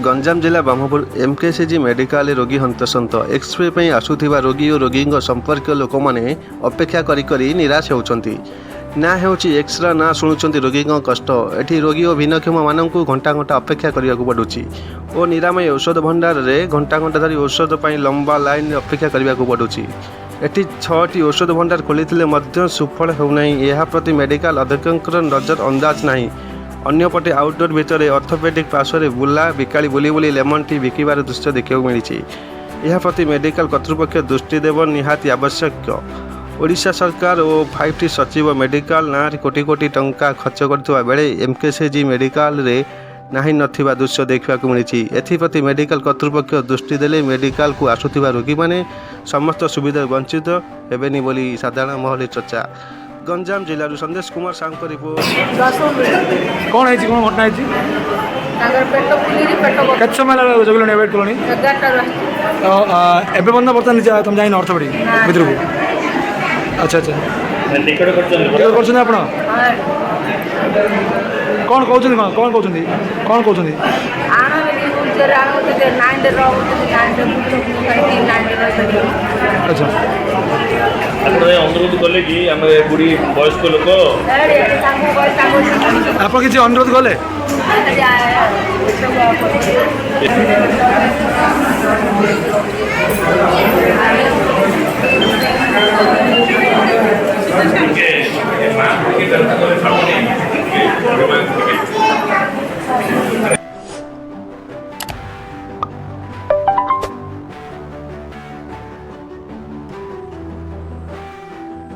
ଗଞ୍ଜାମ ଜିଲ୍ଲା ବ୍ରହ୍ମପୁର ଏମ୍କେସିଜି ମେଡିକାଲରେ ରୋଗୀ ହନ୍ତସନ୍ତ। ଏକ୍ସରେ ପାଇଁ ଆସୁଥିବା ରୋଗୀ ଓ ରୋଗୀଙ୍କ ସମ୍ପର୍କୀୟ ଲୋକମାନେ ଅପେକ୍ଷା କରି କରି ନିରାଶ ହେଉଛନ୍ତି। ନା ହେଉଛି ଏକ୍ସରେ, ନା ଶୁଣୁଛନ୍ତି ରୋଗୀଙ୍କ କଷ୍ଟ। ଏଠି ରୋଗୀ ଓ ଭିନ୍ନକ୍ଷମମାନଙ୍କୁ ଘଣ୍ଟା ଘଣ୍ଟା ଅପେକ୍ଷା କରିବାକୁ ପଡ଼ୁଛି ଓ ନିରାମୟ ଔଷଧ ଭଣ୍ଡାରରେ ଘଣ୍ଟା ଘଣ୍ଟା ଧରି ଔଷଧ ପାଇଁ ଲମ୍ବା ଲାଇନରେ ଅପେକ୍ଷା କରିବାକୁ ପଡ଼ୁଛି। ଏଠି ଛଅଟି ଔଷଧ ଭଣ୍ଡାର ଖୋଲିଥିଲେ ମଧ୍ୟ ସୁଫଳ ହେଉନାହିଁ। ଏହା ପ୍ରତି ମେଡିକାଲ ଅଧ୍ୟକ୍ଷଙ୍କର ନଜର ଅନ୍ଦାଜ ନାହିଁ। ଅନ୍ୟପଟେ ଆଉଟଡୋର ଭିତରେ ଅର୍ଥୋପେଡିକ୍ ପାର୍ଶ୍ୱରେ ବୁଲା ବିକାଳି ବୁଲି ବୁଲି ଲେମନ୍ ଟି ବିକିବାର ଦୃଶ୍ୟ ଦେଖିବାକୁ ମିଳିଛି। ଏହା ପ୍ରତି ମେଡିକାଲ କର୍ତ୍ତୃପକ୍ଷ ଦୃଷ୍ଟି ଦେବ ନିହାତି ଆବଶ୍ୟକ। ଓଡ଼ିଶା ସରକାର ଓ 5ଟି ସଚିବ ମେଡିକାଲ ନାଁରେ କୋଟି କୋଟି ଟଙ୍କା ଖର୍ଚ୍ଚ କରୁଥିବା ବେଳେ ଏମ୍କେସିଜି ମେଡିକାଲରେ ନାହିଁ ନଥିବା ଦୃଶ୍ୟ ଦେଖିବାକୁ ମିଳିଛି। ଏଥିପ୍ରତି ମେଡିକାଲ କର୍ତ୍ତୃପକ୍ଷ ଦୃଷ୍ଟି ଦେଲେ ମେଡିକାଲକୁ ଆସୁଥିବା ରୋଗୀମାନେ ସମସ୍ତ ସୁବିଧାରୁ ବଞ୍ଚିତ ହେବେନି ବୋଲି ସାଧାରଣ ମହଲରେ ଚର୍ଚ୍ଚା। ଗଞ୍ଜାମ ଜିଲ୍ଲାରୁ ସନ୍ଦେଶ କୁମାର ସାହୁଙ୍କ ରିପୋର୍ଟ। କ'ଣ ହେଇଛି? କ'ଣ ଘଟଣା ହେଇଛି? ତାଙ୍କର ପେଟ ଫୁଲିକି ପେଟ କେତେ ସମୟ ହେଲା ଜଗିଲଣି, ୱେଟ୍ କଲଣି? 11ଟାରୁ ଆସିଛି। ତ ଏବେ ପର୍ଯ୍ୟନ୍ତ ବର୍ତ୍ତମାନ ତମେ ଯାଇନ ଅର୍ଥୋପେଡ଼ିକ୍ ଭିତରକୁ? ଆଚ୍ଛା। ଟିକେଟ କରିଛନ୍ତି? ଟିକେଟ କରୁଛନ୍ତି ଆପଣ? ହଁ। କ'ଣ କହୁଛନ୍ତି? କ'ଣ କହୁଛନ୍ତି? କ'ଣ କହୁଛନ୍ତି? ଆଣ ହୁଇଲଚେୟାର ଆଣ, ନାଇନରେ ରହୁଛନ୍ତି, ନାଇନରେ ବୁଲୁଛନ୍ତି, ନାଇନରେ ରହିପାରିବ। ଆଚ୍ଛା। ଆପଣ ଯାଇ ଅନୁରୋଧ କଲେ କି ଆମେ ବୁଢ଼ୀ ବୟସ୍କ ଲୋକ? ତାଙ୍କୁ ତାଙ୍କୁ ଆପଣ କିଛି ଅନୁରୋଧ କଲେ? ସବୁ।